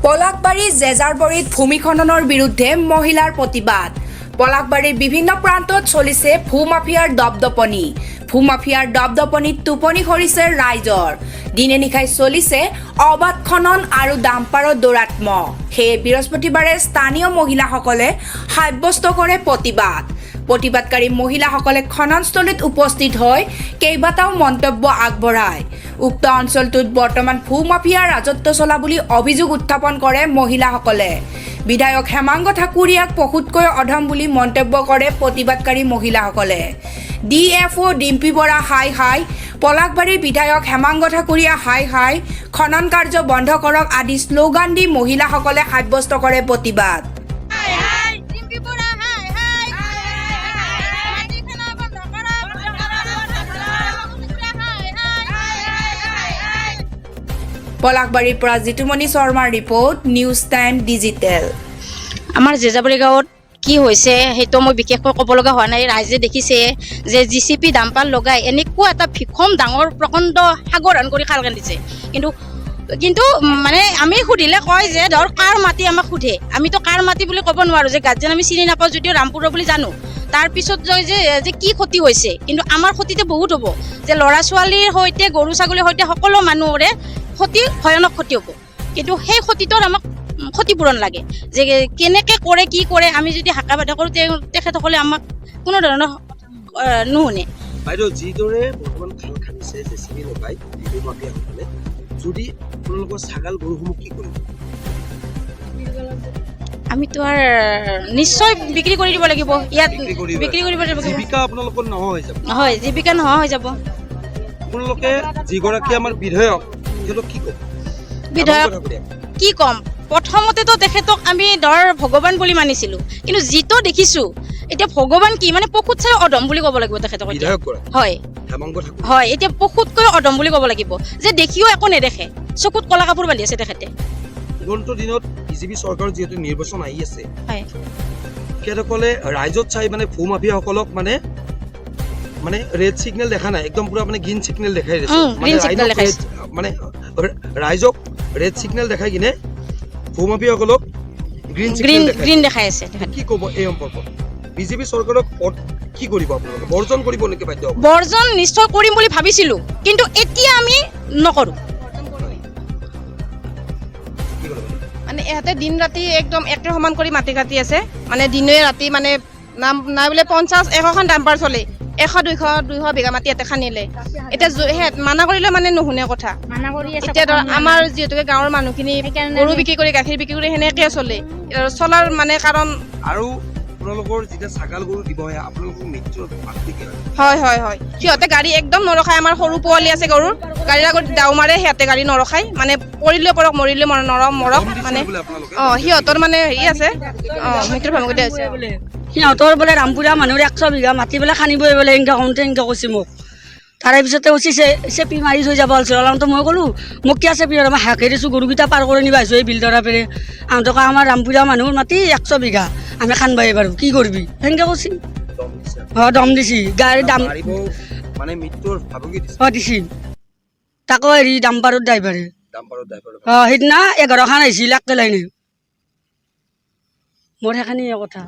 পলাশবাৰী জেজাৰবৰীত ভূমিখননৰ বিৰুদ্ধে মহিলাৰ প্ৰতিবাদ। পলাশবাৰীৰ বিভিন্ন প্ৰান্তত চলিছে ভূমাফিয়াৰ দপদপনি। ভূমাফিয়াৰ দপদপনিত টোপনি সৰিছে ৰাইজৰ। দিনে নিশাই চলিছে অবাধ খনন আৰু ডাম্পাৰৰ দৌৰাত্ম। সেয়ে বৃহস্পতিবাৰে স্থানীয় মহিলাসকলে সাব্যস্ত কৰে প্ৰতিবাদ। প্ৰতিবাদকাৰী মহিলাসকলে খননস্থলীত উপস্থিত হৈ কেইবাটাও মন্তব্য আগবঢ়ায়। উক্ত অঞ্চলটোত বৰ্তমান ভূমাফিয়াৰ ৰাজত্ব চলা বুলি অভিযোগ উত্থাপন কৰে মহিলাসকলে। বিধায়ক হেমাংগ ঠাকুৰীয়াক পশুতকৈ অধম বুলি মন্তব্য কৰে প্ৰতিবাদকাৰী মহিলাসকলে। ডিএফঅ' ডিম্পী বৰা হাই হাই, পলাশবাৰীৰ বিধায়ক হেমাংগ ঠাকুৰীয়া হাই হাই, খনন কাৰ্য বন্ধ কৰক আদি শ্লোগান দি মহিলাসকলে সাব্যস্ত কৰে প্ৰতিবাদ। ডিম্পী বৰা হাই হাই, মাটি খনা বন্ধ কৰক, হাই হাই। পলাশবাৰীৰ পৰা জিতুমণি শৰ্মাৰ ৰিপৰ্ট, নিউজ টাইম ডিজিটেল। আমাৰ জেজাবাৰী গাঁৱত কি হৈছে, সেইটো মই বিশেষকৈ ক'ব লগা হোৱা নাই। ৰাইজে দেখিছে যে জিচিপি ডাম্পাৰ লগাই এনেকুৱা এটা ভীষণ ডাঙৰ প্ৰকাণ্ড সাগৰ হেন কৰি খাল খান্দিছে। কিন্তু কিন্তু মানে আমি সুধিলে কয় যে ধৰ কাৰ মাটি, আমাক সোধে। আমিতো কাৰ মাটি বুলি ক'ব নোৱাৰোঁ যে গাৰ্জেন আমি চিনি নাপাওঁ যদিও ৰামপুৰৰ বুলি জানো। তাৰপিছত কয় যে যে কি ক্ষতি হৈছে। কিন্তু আমাৰ ক্ষতিটো বহুত হ'ব যে ল'ৰা ছোৱালীৰ সৈতে, গৰু ছাগলীৰ সৈতে সকলো মানুহৰে ক্ষতি, ভয়ানক ক্ষতি হ'ব। কিন্তু সেই ক্ষতিটোৰ আমাক ক্ষতিপূৰণ লাগে যে কেনেকে কৰে, কি কৰে। আমি যদি হাকা বাধা কৰোঁ, তেওঁ তেখেতসকলে আমাক কোনো ধৰণৰ নুশুনে। বাইদেউ, যিদৰে বৰ্তমান খাল খান্দিছে জেচিবি লগাই ভূমাফিয়াসকলে, যদি আপোনালোকৰ ছাগাল গৰুসমূহ কি কৰিব? আমিতো আৰু নিশ্চয় বিক্ৰী কৰি দিব লাগিব ইয়াত। বিক্ৰী কৰিব। বিক্ৰী কৰিব লাগিব। জীৱিকা আপোনালোকৰ নোহোৱা হৈ যাব। হয়, জীৱিকা নোহোৱা হৈ যাব। আপোনালোকে যিগৰাকী আমাৰ বিধায়ক, তেখেতক কি ক'ব? বিধায়ক কথা ঠাকুৰীয়া। কি ক'ম? প্ৰথমতেতো তেখেতক আমি ধৰ ভগৱান বুলি মানিছিলোঁ, কিন্তু যিটো দেখিছোঁ এতিয়া, ভগৱান কি মানে পশুত চাই অধম বুলি ক'ব লাগিব তেখেতক এতিয়া। বিধায়ক গৰাকী? হয়। হেমাংগ ঠাকুৰ। হয়, এতিয়া পশুতকৈ অধম বুলি ক'ব লাগিব যে দেখিও একো নেদেখে, চকুত কলা কাপোৰ বান্ধি আছে তেখেতে। আগন্তুক দিনত বিজেপি চৰকাৰৰ যিহেতু নিৰ্বাচন আহি আছে, তেখেতসকলে ৰাইজত চাই মানে ভূমাফিয়াসকলক মানে মানে ৰেড চিগনেল দেখা নাই, একদম পুৰা মানে গ্ৰীণ চিগনেল দেখাই দিছে। মানে green signal ৰাইজক দেখাইছে। মানে ৰাইজক ৰেড চিগনেল দেখাই কিনে ভূমাফিয়াসকলক গ্ৰীণ গ্ৰীণ চিগনেল দেখাই। গ্ৰীণ দেখাই আছে তেখেতে। কি ক'ব এই সম্পৰ্কত? বিজেপি চৰকাৰক কি কৰিব আপোনালোকে? বৰ্জন কৰিব নেকি বাধ্য হ'ব? বৰ্জন নিশ্চয় কৰিম বুলি ভাবিছিলোঁ, কিন্তু এতিয়া আমি নকৰোঁ। কি ক'ব? মানে ইহঁতে দিন ৰাতি একদম একে সমান কৰি মাটি কাটি আছে। মানে দিনে ৰাতি মানে নাম নাই বোলে 50 100খন ডাম্পাৰ চলে। 100 200 বিঘা মাটি ইয়াতে খান্দিলে। এতিয়া সেই মানা কৰিলে মানে নুশুনে কথা। এতিয়া ধৰ আমাৰ যিহেতুকে গাঁৱৰ মানুহখিনি গৰু বিক্ৰী কৰি, গাখীৰ বিক্ৰী কৰি সেনেকে চলে। এতিয়া চলাৰ মানে কাৰণ আৰু আপোনালোকৰ যেতিয়া ছাগাল গৰু দিব আহে, আপোনালোকক মৃত্যুৰ ভাবুকি হয়? হয়, সিহঁতে গাড়ী একদম নৰখায়। আমাৰ সৰু পোৱালি আছে গৰুৰ, গাড়ীৰ আগত দাও মাৰে সিহঁতে। গাড়ী নৰখায়, মানে পৰিলেও পৰক, মৰিলেও মৰক। দম দিছে মানে বোলে আপোনালোকে? সিহঁতৰ মানে হেৰি আছে, মৃত্যুৰ ভাবুকি দিয়া হৈছে। সিহঁতৰ বোলে ৰামপুৰীয়া মানুহৰ 100 বিঘা মাটি বোলে খানিবই বোলে, এনেকৈ কওঁতে এনেকৈ কৈছে মোক। তাৰে পিছতে কৈছে চেপি মাৰি থৈ যাব ওলাইছিল। ওলাওঁতে মই ক'লোঁ, মোক কিয় চেপি মাৰে? মই হাঁকে দিছোঁ, গৰুকেইটা পাৰ কৰি নিব আহিছোঁ এই বিলডৰা পেৰে। আহোঁতে কয়, আমাৰ ৰামপুৰীয়া মানুহৰ মাটি 100 বিঘা আমি খানবাই পাৰোঁ, কি কৰিবি, সেনেকৈ কৈছে। দম দিছে? অঁ, দম দিছি, গাড়ী দাম মাৰিব মানে মৃত্যুৰ ভাবুকি দিছে? অঁ, দিছি। তাকো হেৰি ডাম্পাৰত ড্ৰাইভাৰে। ডাম্পাৰৰ ড্ৰাইভাৰৰ? অঁ, সেইদিনা 11খন আহিছিল একেলাইনে। মোৰ সেইখিনিয়ে কথা।